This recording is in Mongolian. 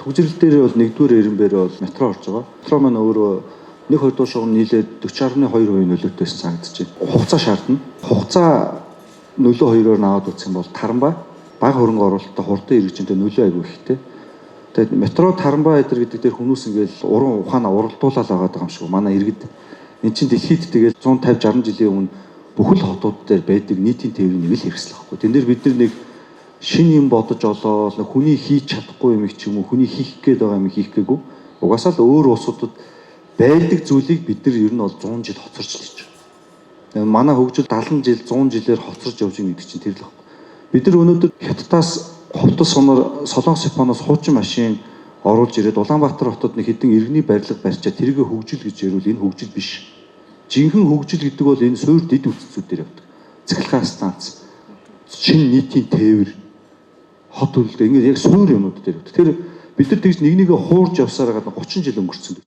Түгжрэл дээр бол нэгдүгээр Эренбээр бол метро орж байгаа. Метро маань өөрөө 1 2 дугаар шугам нийлээд 40.2% нөлөөтэйс цаагдаж байна. Хугацаа шаардна. Хугацаа нөлөө хоёроор наваад үзэх юм бол Тарамбай бага хөрөнгө оруулалттай хурдан хэрэгжинтэй нөлөө айгүй ихтэй. Тэгээд метро Тарамбай эдэр гэдэг дээр хүмүүс ингээл уран ухаанаа уралдуулаад байгаа юм шиг манай иргэд эн чинь дэлхийд тэгэл 150 60 жилийн өмнө бүхэл хотууд дээр байдаг нийтийн тээврийн нэг л хэрэгсэл байхгүй. Тэн дээр бид нар нэг шинэ юм бодож олоод хүний хийж чадахгүй юм ч юм уу хүний хийх гээд байгаа юм хийх гээгүй. Угаасаа л өөр улсуудад байдаг зүйлийг бид нар ер нь бол 100 жил хоцорч л хийж байгаа. Манай хөгжил 70 жил 100 жилээр хоцорч явж байгаа гэдэг чинь тэр л байхгүй. Бид нар өнөөдөр Хятадаас хувцас сонор Солонгос Японоос хуучин машин оруулж ирээд Улаанбаатар хотод нэг хэдэн иргэний барилга барьчаа тэргээ хөгжил гэж ярил энэ хөгжил биш. Жинхэнэ хөгжил гэдэг бол энэ суур дэд бүтцүүдээр явдаг. Цахилгаан станц, шинэ нийтийн тээвэр, хот төлөлтөө ингээд яг суур юмнууд дээр явдаг. Тэр бид нар тэгж нэг нэгэ хуурж явсаар гадна 30 жил өнгөрцөн.